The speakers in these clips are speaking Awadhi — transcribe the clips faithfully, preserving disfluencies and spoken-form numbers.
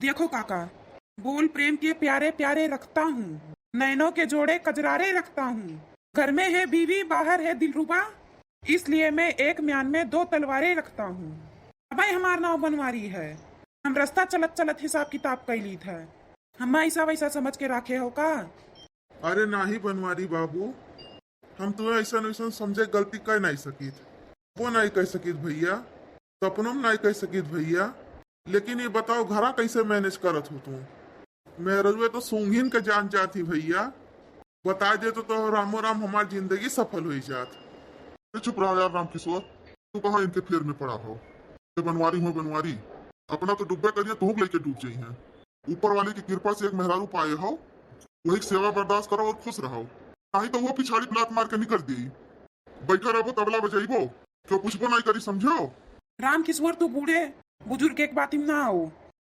देखो काका, बोल प्रेम के प्यारे प्यारे रखता हूँ, नैनों के जोड़े कजरारे रखता हूँ। घर में है बीवी, बाहर है दिलरुबा, इसलिए मैं एक म्यान में दो तलवारें रखता हूँ। अबे हमार नाव बनवारी है, हम रस्ता चलत चलत हिसाब किताब कइ लीत है। हम्मा ऐसा वैसा समझ के राखे हो का? अरे नाही बनवारी बाबू, हम तुहे ऐसन वैसन समझे गलती कइ नाही सकित, वो नाही कइ सकित भइया, सपनों में नाही कइ सकित भइया। लेकिन ये बताओ घरा कैसे manage करत हो तू? मेहररुए तो सूंघिन के जान जात ही भइया, बताइ देतो तो रामो राम हमार जिंदगी सफल होइ जात। अरे चुप रहो यार रामकिशोर, तू कहाँ इनके फेर में पड़ा हो? ये बनवारी हो बनवारी, अपना तो डुब्बे करिए, तोहू के लेके डूब जइहें। ऊपर वाले की कृपा से एक मेहरारू पाए हो, वही की सेवा बर्दाश्त करो और खुश रहो, नाही तो वो पिछाड़ी लात मार के निकल दी। बैठा रहबो तबला बजाइबो, क्यों पूछबो नाही करी, समझो? रामकिशोर, तू बूढ़े बुजुर्ग एक बात में ना आओ,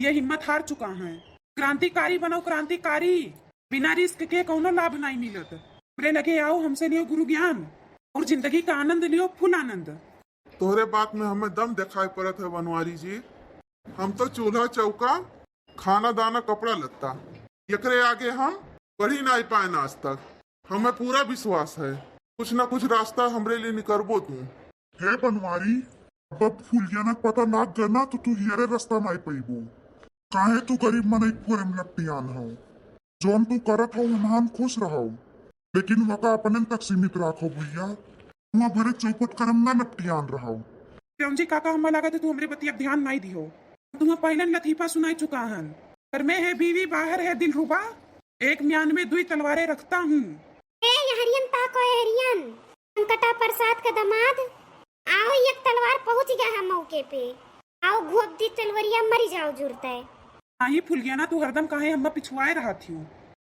ये हिम्मत हार चुका है। क्रांतिकारी बनो, क्रांतिकारी। बिना risk के कौनो लाभ नाही मिलत। हमरे लगे आओ, हमसे लियो गुरु ज्ञान और जिंदगी का आनंद लियो, full आनंद। तोहरे बात में हमें दम देखाई पड़त है बनवारी जी। हम तो चूल्हा चौका, खाना दाना, कपड़ा लत्ता, एकरे आगे हम बढ़ी नाही पाए आज तक। हमें पूरा विश्वास है, कुछ ना कुछ रास्ता हमरे लिए निकरबो तू। हे बनवारी, अब फूलियाना के पता लाग गया ना तो तू हियरे रास्ता नाही पइबो। काहे तू गरीब मनई के फोरे में लपटियान हो? जौन तू करत हो ओम्हन खुश रहो, लेकिन वका अपनन तक सीमित राखो भइया। हुआ भरे चौपट करम ना लपटियान रहो। राम जी काका, हमें लागत है तू हमरे बतिया ध्यान नाही दिहो। तुम पहले लतीफा सुनाई चुका हन, घर में है बीवी, बाहर है दिलरुबा, एक म्यान में दुई तलवारें रखता हूँ। ए यहरियन, ताको यहरियन, संकटा प्रसाद का दमाद, आओ, एक तलवार पहुँच गया है मौके पे, आओ घोप दी तलवरिया, मरी जाओ जुरते। नाही फुलियाना, तू हरदम काहे हम्मा पिछुआए रहत हियो?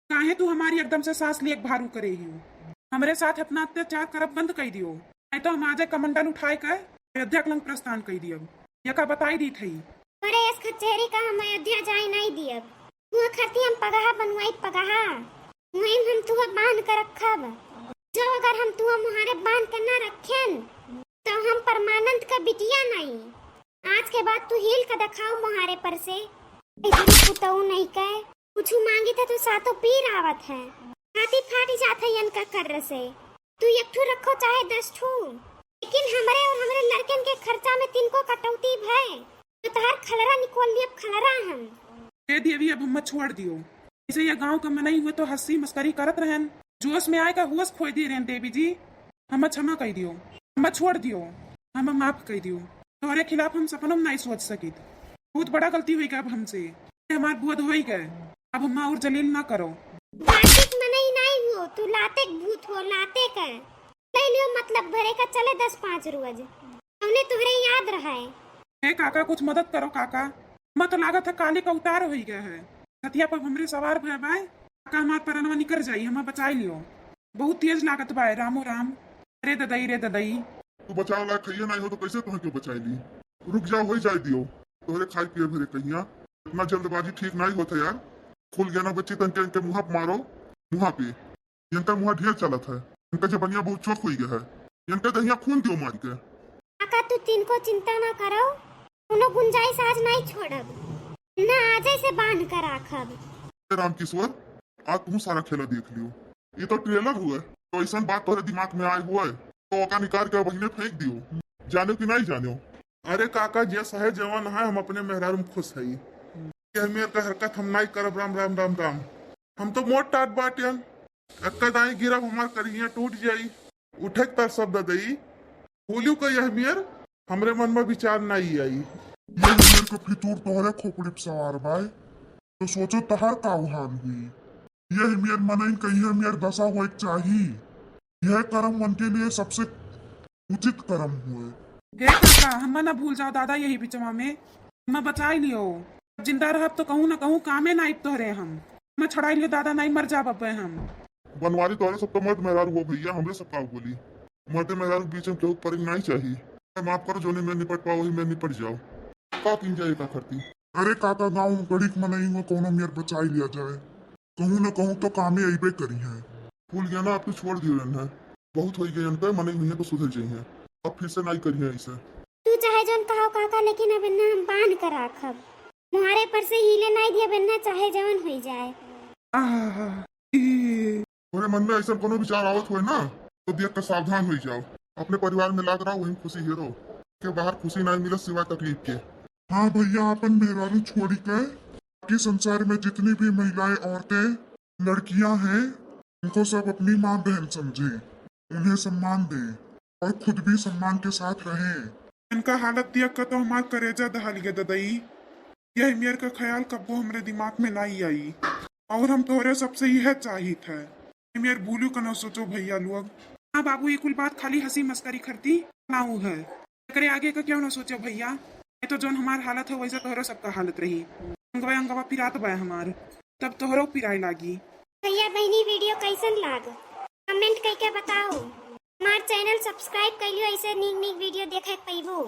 काहे तू हमारी एकदम से सांस लिए भारू करे हियो? हमरे साथ इतना अत्याचार करब बंद कइ दियो, नाही तो हम आजे कमंडल उठाए के अयोध्या के लंग प्रस्थान कइ दियब। यका बताई दीत हई। अरे, इस खचेरी का हम अयोध्या जाए नाही दियब। हुआ खरती हम पगहा बनवाई पगहा। वहीं हम तुहा बांध के रखब। जो अगर हम तुहा मुहारे बांध के ना रखेन, तो हम परमानंद का बिटिया नाही। आज के बाद तू हिल के देखाओ मुहारे पर से। इधर पुतऊ नाही कहे, कुछ मांगी तो तू सातों पीर आवत है। छाती फाटी जात है इनका कर्र से। तू एक ठू रखो चाहे दस ठू, लेकिन हमरे और हमरे लड़कन के खर्चा में तिनको कटौती भय। तो तहार खलरा निकोल लियब, खलरा हम। हे देवी, अब हम्मा छोड़ दियो। ऐसे ये गांव का मनई हुए तो हंसी मस्करी करत रहन, जोश में आए का होश खोए दे रहन। देवी जी, हम्मा क्षमा कइ दियो, हम्मा छोड़ दियो, हम्मा माफ कइ दियो। तोहरे खिलाफ हम सपनों में नाही सोच सकित। बहुत बड़ा गलती हुई गया अब हमसे, हमार बोध हुई गए। अब हम्मा और जलील ना करो। लाते के मनई नाही हुओ, तू लाते के भूत हो, लाते के। ले लियो मतलब भरे का चले दस पाँच रोज। हमने तुहरे याद रहा है। हे काका, कुछ मदद करो काका, मत लागत है काली का उतार हुई गया है। हथिया पर हमरे सवार भय बाय, काका हमार परनवा निकर जाई, हमें बचाई लियो। बहुत तेज लागत बाय, रामो राम। अरे ददई रे ददई। तू बचाव लायक हइये नाही हो तो कैसे तुहे क्यों बचाई ली? रुक जाओ, होई जाए दियो, तोहरे खाई पिए भरे कहिया। इतना जल्दबाजी ठीक नाही होत है यार। फुलियाना बच्ची तन के इनके मुँह पे मारो, मुँह पे। इनका मुँह ढेर चलत है, इनका जबनिया बहुत चोख हुई गया है, इनका दहिया खून दियो मार के। काका तू तिनको चिंता ना करो, कोनो गुंजाइश आज नाही छोड़ब, ना आजे से बांध के राखब। ए रामकिशोर, आज तुम सारा खेला देख लियो। ये तो trailer हुए, तो ऐसन बात तोहरे दिमाग में आए हुए, तो ओका निकाल के बहिने फेंक दियो। जानो कि नाही जानो? अरे काका, जे सहे जवन है, हम अपने मेहरारू में खुश हई। यह मेर का हरकत हम नाही करब। राम, राम, राम, राम। हम तो मोट टाट बाटियन, एक्का दाई गिरब, हमार करिया टूट जाई। उठे के तरसब ददई, बोलियो का यह मेर हमरे मन में विचार नाही आई। यह मेर का फितूर तोहरे खोपड़ी पे सवार बाय, तो सोचो तहार का हाल हुई। यह मेर मनइन का यह मेर दशा होए के चाही। यह कर्म उनके लिए सबसे उचित कर्म हुए। हे काका, हम्मा ना भूल जाओ दादा, यही बिचवा में हम्मा बचाई लियो। अब जिंदा रहब तो कहूँ ना कहूँ कामे ना आइब तोहरे हम। हम्मा छुड़ाई लियो दादा, नाही मर जाब अबे हम। बनवारी तोहरे सबका मर्द मेहरारू हो भइया, हमरे सबका बोली। मर्द मेहरारू बीच में केहू परे नाही चाही। माफ करो, जोने में निपट पाओ, वही में निपट जाओ। का कीन जाए का करती? अरे काका, गाँव में गरीब मनई हुआ, कौनो मेर बचाई लिया जाए। कहूँ न कहूँ तो कामे अइबे करिहैं। फूल गया ना, अब तो छोड़ दियो इन्हें, बहुत होइ गए इनका, मनई हुइहैं तो सुधर जइहैं, अब फिर से नाई करिहैं ऐसे। तू चाहे जौन कहो काका, लेकिन अब इन्हें हम बांध कर राखब। मुहारे पर से हिले नाई दिया बनना, चाहे जवन होई जाए। आहा, ई। तोरे मन में ऐसा कोनो विचार आवत होए ना, तो देख के सावधान होई जाओ। अपने परिवार में लाग रहो, वहीं खुशी हेरो। के बाहर खुशी नाई मिलत सिवाय तकलीफ के। हाँ भैया, अपन मेहरारू छोड़ी के बाकी संसार में जितनी भी महिलाएं, औरतें, लड़कियां हैं, उनको सब अपनी माँ बहन समझें, उन्हें सम्मान दें और खुद भी सम्मान के साथ रहें। इनका हालत देख के तो हमार करेजा दहल गया ददई। यह मेर का ख्याल कब्बो हमरे दिमाग में नाई आई। और हम तोहरे सबसे यह चाहित है, मेर भूलू का न सोचो भैया लोग। हाँ बाबू, ये कुल बात खाली हंसी मस्करी खरती नाऊ है। एकरे आगे का क्यों ना सोचो भैया, ये तो जौन हमार हालत है वैसे तोहरो सबका हालत रही। अंगवा अंगवा पिरात बा हमार, तब तोहरो पिराए लागी। भैया बहनी वीडियो कैसन लाग, कमेंट करके बताओ। हमार चैनल सब्सक्राइब कर लियो, ऐसे नीक नीक वीडियो देखे के पैबो।